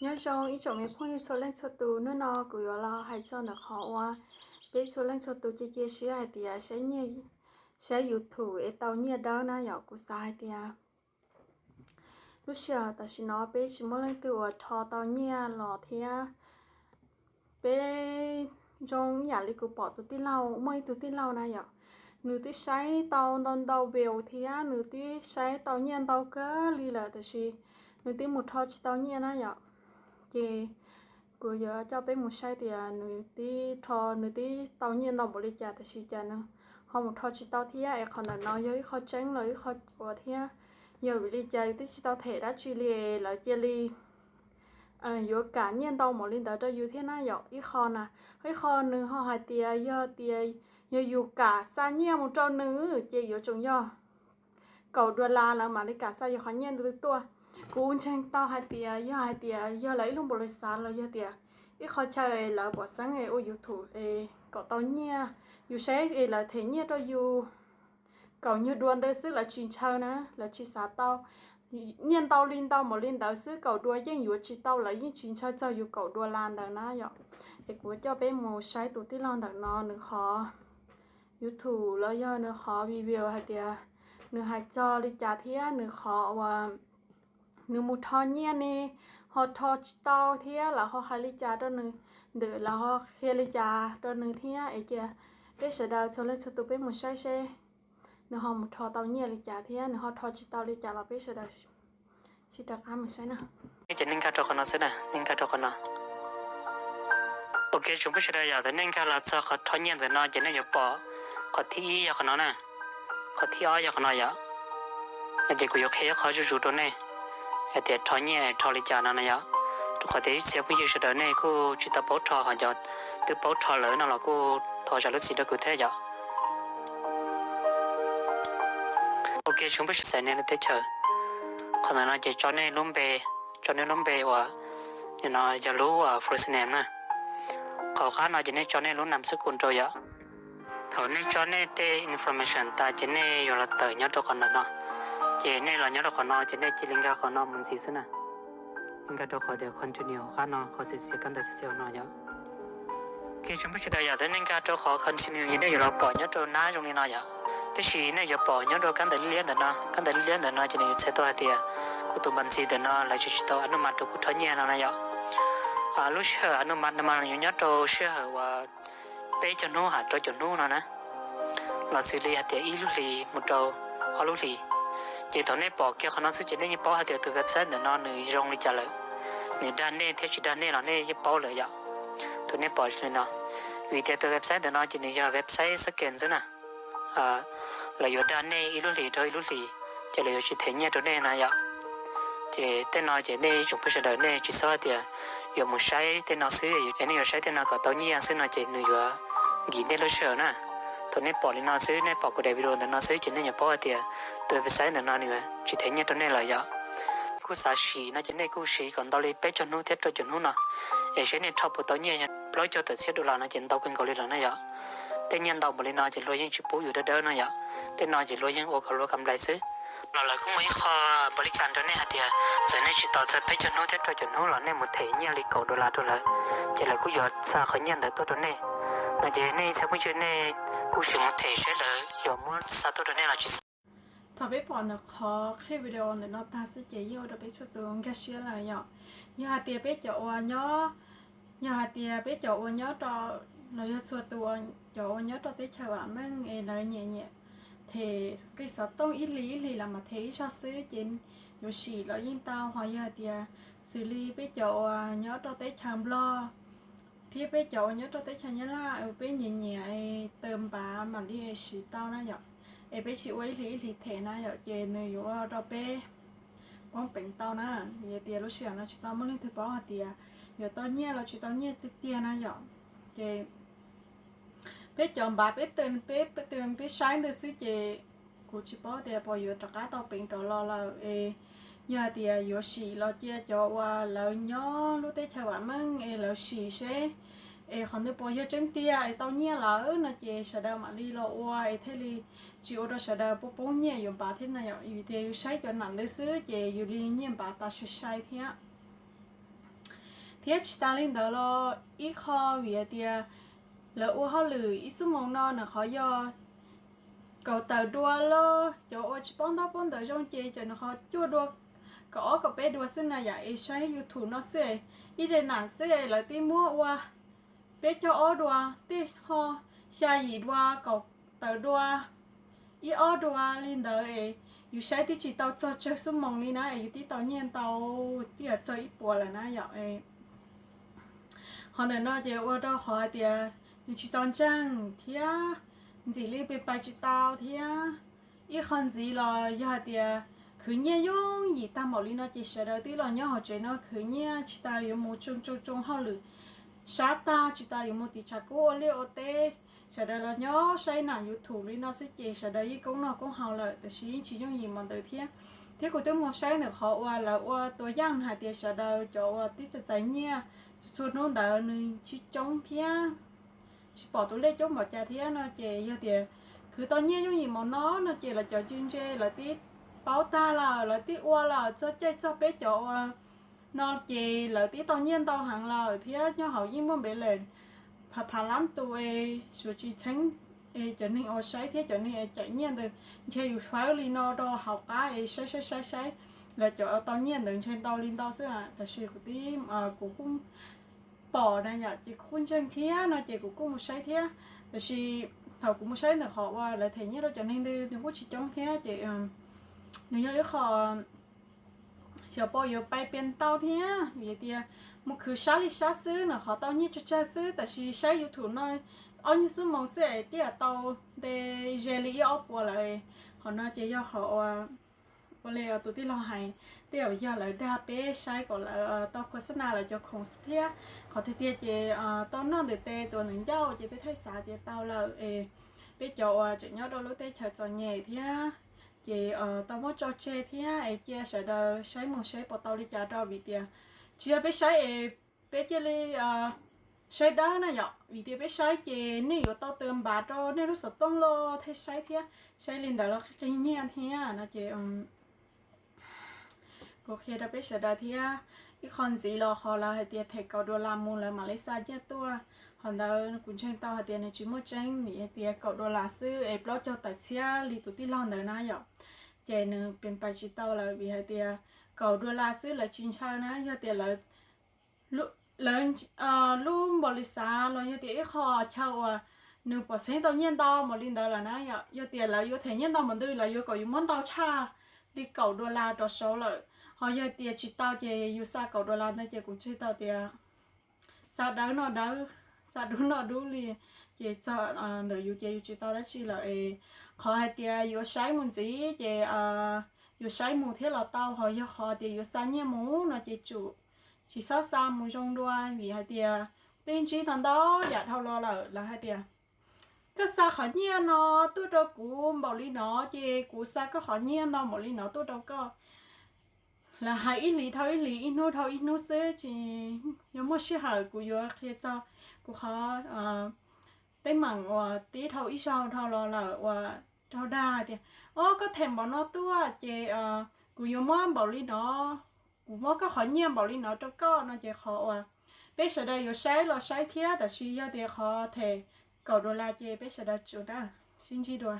Nyob zoo ib tsoom me phooj ywg txhua leej txhua tus, hnub no kuv yuav los hais txog ntawm qhov uas peb txhua leej txhua tus cia cia siab hais tias saib YouTube es tau nyiaj dawb na yom. Kuv xav hais tias lub sij hawm tam sim no peb tsis muaj leej twg uas rho tau nyiaj los thiab. Peb zoo ib yam li kuv pom tus tij laug, muaj ib tug tij laug na yom, nws twb saib tau ntau ntau view thiab nws twb saib tau nyiaj ntau kawg li lawm tab sis nws twb mus rho tsis tau nyiaj na yom. Ces kuv yuav coj peb mus saib tias nws twb rho, nws twb tau nyiaj ntau npaum li cas tab sis cas nws ho mus rho tsis tau thiab. Es qhov ntawm no yog ib qho tseeb los ib qho ua thiab, yog vim li cas yus twb tsis tau them dab tsi li es lawv cia li yuav kam nyiaj ntau npaum li ntawd rau yus thiab na yom. Ib qho na, ib qho nws ho hais tias yog tias yog yus kam xa nyiaj mus rau nws ces yuav tsum yog kaum dollar lawv mam li kam xa yus qhov nyiaj ntawd tuaj. Kuv ntseeg tau hais tias yog hais tias yog lawv ib lub npaum li xav los yog tias ib qho chaw es lawv pom xeeb es ua YouTube es kom tau nyiaj, yus saib es lawv them nyiaj rau yus kaum nyuag dua ntawd xwb lawv tsis ntshaw na, lawv tsis xav tau nyiaj ntau li ntau npaum li ntawd xwb, kaum dua yeej yuav tsis tau, lawv yeej tsis ntshaw txog yus kaum dollar ntawd na yom. Es kuv coj peb mus saib tus tij laug ntawm no nws qhov YouTube los yog nws qhov video hais tias nws hais txog li cas thiab nws qhov uas nws mus rho nyiaj ne ho rho tsis tau thiab lawv ho hais li cas rau nws, ntawm lawv ho qhia li cas rau nws thiab es cia peb sawv daws txhua leej txhua tus peb mus saib seb nws ho mus rho tau nyiaj li cas thiab nws ho rho tsis tau li cas los peb sawv daws sib rov qab mus saib na. Ces nej nkag rau qhov no xwb na, nej nkag rau qhov no. Ok, tsoom phooj ywg sawv daws, yog thaum nej nkag los txog qhov rho nyiaj ntawm no ces nej yuav pom qhov thib ib yog qhov no na, qhov thib ob yog qhov no yom. No ces kuv yuav qhia ib qho zuj zus rau nej hais tias rho nyiaj rho li cas no na yom. Rau qhov tias ib txhia phooj ywg sawv daws nej kuj tsis tau paub rho, ho cov twb paub rho lawm no los kuj thov zam lub txim rau kuv thiab yom. Ok, tsoom phooj ywg, xaiv nej lub teb chaws. Qhov ntawm no ces tso nej lub npe, tso nej lub npe uas nim no yog lub first name na. Qhov qab no ces nej tso nej lub nam xub kus rau yom. Thaum nej tso nej tej information tas ces nej yuav los tawm nyob rau qhov ntawm no. Ces nej los nyob rau qhov no ces nej cia li nkag qhov no mus ntxiv xwb na. Nkag rau qhov tias continue qab no, qhov xiav xiav kab ntawv xiav xiav no yom. Ok, tsoom phooj ywg sawv daws, yog thaum nej nkag rau qhov continue ces nej yuav los pom nyob rau nab zoo li no yom. Tab sis nej yuav pom nyob rau kab ntawv liab liab ntawm no, kab ntawv liab liab ntawm no ces nws yuav txhais tau hais tias kuv tus npam ntxiv ntawm no lawv tsis tau a nub mas rau kuv rho nyiaj no na yom. Lub sij hawm a nub mas no mas yuav nyob rau sij hawm uas peb caug hnub ham rau caum hnub no na, los xws li hais tias ib lub hlis mus rau ob lub hlis. Ces thaum nej pom kiag qhov no xwb ces nej yeej paub hais tias tus website ntawm no nws zoo li cas lawm, nws dag nej thiab tsis dag nej los nej yeej paub lawm yom. Thaum nej pom li no, vim tias tus website ntawm no ces nws yog website scam xwb na. Lawv yuav dag nej ib lub hlis rau ib lub hlis, ces lawv yuav tsis them nyiaj rau nej na yom. Ces tej no ces nej ib tsoom phooj ywg sawv daws nej tsis txhob hais tias yuav mus saib tej no xwb, es nej yuav saib tej no kom tau nyiaj xwb no ces nws yuav nkim nej lub sij hawm na. Thaum nej pom li no xwb, nej pom kuv daim video ntawm no xwb ces nej yuav paub hais tias tus website ntawm no nws yuav tsis them nyiaj rau nej lawm yom. Kuj xav sim no ces nej kuj sim kom ntau li peb caug hnub thiab rau caum hnub no, es seb nej rho puas tau nyiaj yog plaub caug tawm txhiab dollar no ces ntau kawg nkaus li lawm na yom. Tej nyiaj ntau npaum li no ces luag yeej tsis pub yus dawb dawb no yom. Tej no ces luag yeej ua kom luag kam nplais xwb. Los lawv kuj muaj ib qho npaum li cas rau nej hais tias txawm nej tsis tos txog peb caug hnub thiab rau caum hnub los nej mus them nyiaj li kaum dollar rau lawv, ces lawv kuj yuav xa qhov nyiaj ntawd tuaj rau nej. No ces nej ib txhia phooj ywg nej kuj sim mus them seb lawv yuav muab xa tuaj rau nej los tsis xa. Thaum peb pom ntawm qhov clip video ntawm no tag xwb ces yeej ua rau peb txhua tus nkag siab lawm yom. Yog hais tias peb cov uas nyob, yog hais tias peb cov uas nyob rau, los yog txhua tus cov uas nyob rau teb chaws vam meej es lawv nyiam nyiam them nqi xov tooj ib hlis ib hlis los mas them ib zaug xwb ces yuav sim los yeej tau. Ho yog hais tias xws li peb cov uas nyob rau teb chaws Nplog thiab peb cov uas nyob rau teb chaws Nyab Laj, peb nyiam nyiam taws npav mam li siv tau na yom. Es peb tsis ua ib hlis ib hlis them na yom, ces nws yuav ua rau peb poob peev tau na. Vim tias lub sij hawm no tsis tau muaj leej twg paub hais tias yuav tau nyiaj los tsis tau nyiaj tiag tiag na yom. Ces peb cov npav peb taws, peb taws peb saib ntawd xwb ces kuv tsis paub tias puas yuav rov qab tau peev rov los lawm es yog hais tias yuav sim los cia cov uas lawv nyob lub teb chaws vam meej es lawv sim seb es qhov ntawd puas yog tseeb tiag es tau nyiaj lawm no ces sawv daws mam li los ua es thiaj li tsis ua rau sawv daws poob poob nyiaj yuav npav thiab na yom. Vim tias yus saib cov nam ntawd xwb ces yus li nyiaj npav tas sai sai thiab. Thiab tsis tas li ntawd los ib qho vim hais tias lawv ua hauj lwm ib xuab moos no nws qhov yog kaum tawm dua los cov uas tsis paub ntaub paub ntawv zoo ces cov nws qhov cuaj dua, kaum ob kaum peb dua xwb na yom. Es saib YouTube no xwb es ib daim nam xwb es lawv twb muab ua peb caug ob dua, tej ho xya yim dua, kaum tawm dua, ib ob dua li ntawd es yus saib twb tsis tau txog tsawg xuab moos li na es yus twb tau nyiaj ntau, twb yuav txog ib puas lawm na yom. Qhov ntawm no ces ua rau qhov hais tias nws tsis txaus ntseeg thiab ntxim li pes pais tsis tau thiab. Ib qho ntxiv los yog hais tias khwv nyiaj yooj yim tag npaum li no ces sawv daws twb los nyob hauv tsev no khwv nyiaj tsis tas yuav mus tsoo tsoo tsoo hauj lwm sab tag, tsis tas yuav mus tim tshav kub ua liaj ua teb, sawv daws los nyob saib nam YouTube li no xwb ces sawv daws yeej koob noj koob haus lawm, tab sis yeej tsis yooj yim npaum ntawd thiab. Thiab kuv twb mus saib ntawm qhov uas lawv ua tua yaj hais tias sawv daws cov uas twb txais txais nyiaj txhua txhua hnub ntawd nws tsis coob thiab, tsis pom tus lej coob npaum cas thiab no ces yog tias khwv tau nyiaj yooj yim npaum no no ces lawv cov ntse ntse lawv twb paub tag lawm, lawv twb ua lawm txog caij txog peb cov ua no ces lawv twb tau nyiaj ntau heev lawm thiab nyob hauv yeej muaj npe lees phav phav lab tus es suav tsis txheeb es cov neeg uas saib thiab cov neeg es caim nyiaj ntawd ntshe yus fawb li no rau hauv qab es saib saib saib saib lawv cov tau nyiaj ntawd ntshe ntau li ntau xwb. Tab sis kuv twb, kuv kuj pom na yom, ces kuv kuj ntseeg thiab no ces kuv kuj mus saib thiab. Tab sis thaum kuv mus saib ntawm qhov uas lawv them nyiaj rau cov neeg ntawd nws kuj tsis coob thiab ces nws yog ib qho xyov puas yuav pais pias tau thiab vim tias mus khwv sab li sab xwb nws qhov tau nyiaj tsawg tsawg xwb, tab sis saib YouTube no ob nyuag xuab moos xwb es twb tau nte ze li ib ob puas lawm. Qhov no ces yog qhov ua li tus tij laug hais, tej zaum yog lawv dag peb saib kom lawv tau khua xab na lawv cov khoom xwb thiab. Qhov tiag tiag ces tau noj ntawm tes tuav ntawm ncauj ces peb thiaj xav tias tau lawm es peb cov uas tseem nyob rau lub teb chaws txom nyem thiab ces tau muab tso tseg thiab es cia sawv daws saib mus saib puas tau li cas rau vim tias tsis yog peb saib es peb cia li saib dawb na yom, vim tias peb saib ces nej yuav tau tw npav rau nej lub xov tooj los thiaj saib thiab, saib li ntawd los qi nyiaj thiab no ces kuv qhia rau peb sawv daws thiab. Ib qho ntxiv los qhov lawv hais tias them kaum dollar mus lawv mam li xa nyiaj tuaj, qhov ntawd kuv ntseeg tau hais tias nws tsis muaj tseeb vim hais tias kaum dollar xwb es plaub caug tawm txhiab li tus tij laug ntawd na yom, ces nws pes pais tsis tau lawm vim hais tias kaum dollar xwb lawv tsis ntshaw na, yog tias lawv lub npaum li xav los yog tias ib qho chaw uas nws pom txheeb tau nyiaj ntau npaum li ntawd lawm na yom, yog tias lawv yuav them nyiaj ntau npaum ntawd lawv yuav kom yus muab ntau tshaj li kaum dollar rov saud lawm, ho yog tias tsis tau ces yus xa kaum dollar ntawd ces kuv ntseeg tau tias xa dawb noj dawb, xa dub noj dub li, ces txog ntawm yus ces yus tsis tau dab tsi lawm es qhov hais tias yuav saib mus ntxiv ces yuav saib mus thiab los tau, ho yog qhov tias yuav xa nyiaj mus no ces tsum tsis txhob xa mus zoo dua vim hais tias twb ntsib tau ntau yam dhau los lawm lawv hais tias koj xa qhov nyiaj no tuaj rau kuv npaum li no ces kuv xa koj qhov nyiaj no npaum li no tuaj rau koj. Lawv hais ib hlis dhau ib hlis, ib hnub dhau ib hnub xwb tsis yog muaj sij hawm kuv yuav qhia txog kuv qhov teeb meem uas tib dhau ib zaug dhau los lawm uas raug dag hais tias o koj them npaum no tuaj ces kuv yuav muab npaum li no, kuv muab koj qhov nyiaj npaum li no rau koj no ces qhov uas peb sawv daws yuav saib los saib thiab, tab sis yog tias qhov them kaum dollar ces peb sawv daws tsum na, sib ntsib dua.